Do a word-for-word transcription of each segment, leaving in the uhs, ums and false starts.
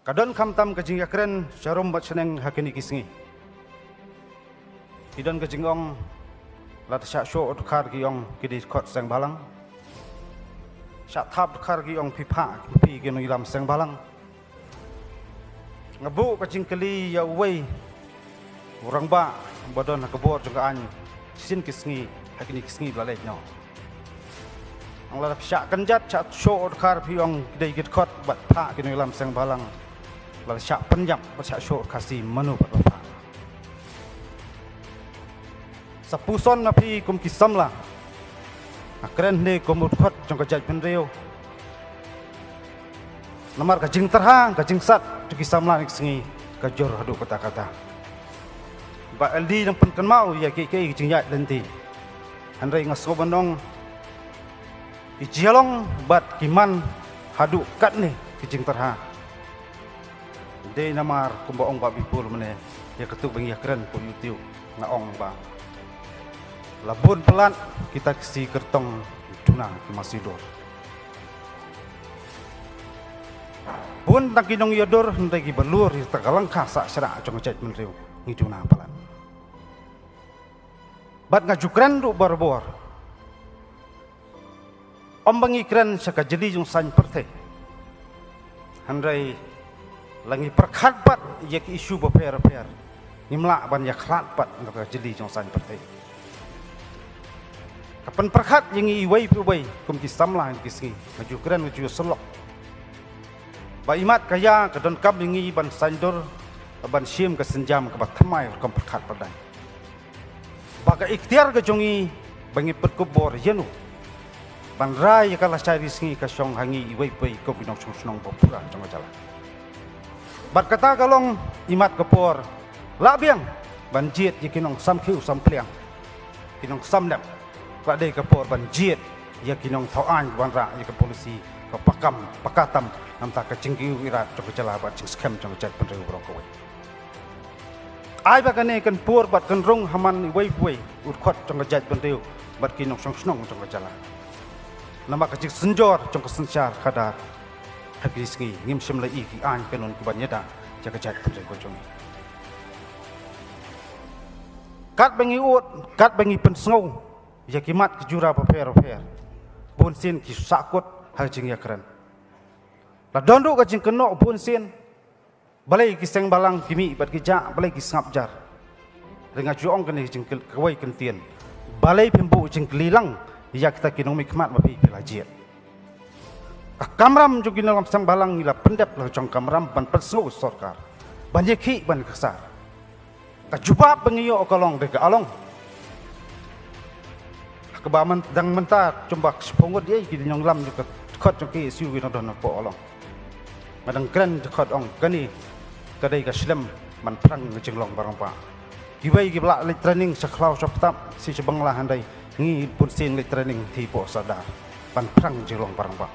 Ka don khamtam ka jingïakren sharum bad shaneng ha kine ki sngi. Ki don ka jingong, lada shah shoh dkhar ki ong ki dei dkhot seng bhalang. Shah thap dkhar ki ong phi phah phi ki nongïalam seng bhalang. Nga buh ka jingkylli ïa uwei u rangbah ba don ha ka bor jong ka aiñ shisien ki sngi, ha kine ki sngi ba la leit noh. Ong lada phi shah kynjat shah shoh dkhar phi ong ki dei ki dkhot bad phah ki nongïalam seng bhalang. Lada shah pynïap bad shah shoh Khasi mano bad ba phah. Sa puson na phi kum ki samla. Nga kren ne kum u dkhot jong ka jaitbynriew. Namar ka jingtyrha ka jingsat jong ki samla ne ki sngi ka jur haduh katta katta. Bah Eldi dang pynkynmaw ïa ki ki jingïaid lynti. Hynrei nga sngew ban ong ki jia long bad ki man haduh katne ki jingtyrha. Dei namar kumba ong Bah Bipul mynne ïa katu ba ngi ïakren pur ïa utu nga ong ba la bun palat kita ki si kyrtong duna ki masi dur. Bun tang ki nongïadur hynrei ki ba lur ïa ta ka langkha sah shrah jong ka jaitbynriew ngi duna palat. Bad nga ju kren ruh barabor. Ym ba ngi kren sha ka jylliew jong saiñ pyrthei. Hynrei la ngi pyrkhat pat ïa ki issue bapher bapher. Ngim lah ban ïakhlad pat na ka jylliew jong saiñ pyrthei. Ka pynpyrkhat ïa ngi iwei pa iwei kum ki samla ha kine ki sngi. Nga ju kren nga ju syllok. Ba imat ka ïa ka donkam ïa ngi ban saiñdur ban shim ka sienjam kaba thymmai rukom pyrkhat pyrdain. Ba ka iktiar ka jong ngi ba ngi pyrkhat bor ïa u ban rai ïa ka lashai ri sngi ka shong ha ngi iwei pa iwei kum ki nongshong shnong ba pura jong ka jylla. Bad kata ka long imat ka por lah biang ban jied ïa ki nongsam khiew sam pliang, ki nongsam lem. Ka dei ka por ban jied ïa ki nongthaw aiñ ban rah ïa ka polisi ka pakam pakatam namta ka jingkiew irat jong ka jylla bad jingskhem jong ka jaitbynriew baroh kawei. Ai ba kane kan pur bad kan rung ha man iwei pa iwei u dkhot jong ka jaitbynriew bad ki nongshong shnong jong ka jylla. Namar ka jingsynjor jong ka synshar khadar ha kine ki sngi ngim shym la i ki aiñ kanun ki ban ïada ïa ka jaitbynriew ka jong ngi. Katba ngi ud, katba ngi pynsngew ïa ki mat ki jura bapher bapher, bun sien ki sahkut ha ka jingïakren. La don ruh ka jingkynnoh bun sien. Balei ki seng bhalang ki mih bad ki jah, balei ki sngap jar. Hynrei nga ju ong kane ka jingkylli kawei kyntien. Balei phim buh jingkylli lang ïa kita ki nongmihkhmat ba phi phi la jied. Ka kamram jong ki nongïalam seng bhalang ngi la pyndep la jong kamram ban pynsngew sorkar ban ïakhih ban ksar. Ka jubab ba ngi ïoh ka long dei ka along. Kaba man dang mynta jumba ka shiphew ngut ïa ki nongïalam jong ka dkhot jong ki issue ki nongdon hapoh along. Nga dang kren dkhot ong kane ka dei ka shlem ban phrang ka jinglong ba rangbah. Kiwei ki ba la leit training sha khlaw sha ptap shi sha Bangla hynrei ngi bun sien leit training hi poh Sadar ban phrang jinglong ba rangbah.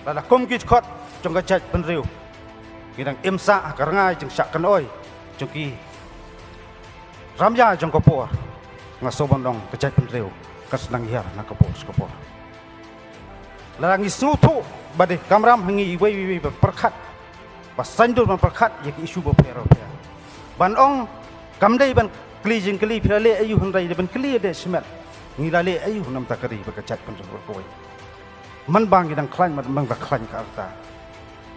Lada kum ki dkhot jong ka jaitbynriew ngi dang im sah ha ka rngai jingshah kynoi jong ki ramïa jong ka por, nga sngewbha ban ong ka jaitbynriew kan sa nang hiar na ka por sha ka por. Lada ngi sngewthuh ba dei kamram ha ngi iwei iwei ban pyrkhat, ba saiñdur ban pyrkhat ïa ki issue bapher bapher. Ban ong kam dei ban kylli jingkylli phi la leh aïu hynrei dei ban kylli ïa dei shimet ngi la leh aïu namta ka ri bad ka jaitbynriew baroh kawei. Man ba ngi dang khlaiñ, man ba ngi dang khlaiñ ka rta.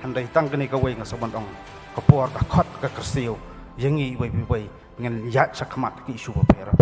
Hynrei tang kane kawei nga sngewbha ban ong ka por ka khot ka kyrsiew ïa ngi iwei pa iwei ngin ïaid shakhmat ki issue bapher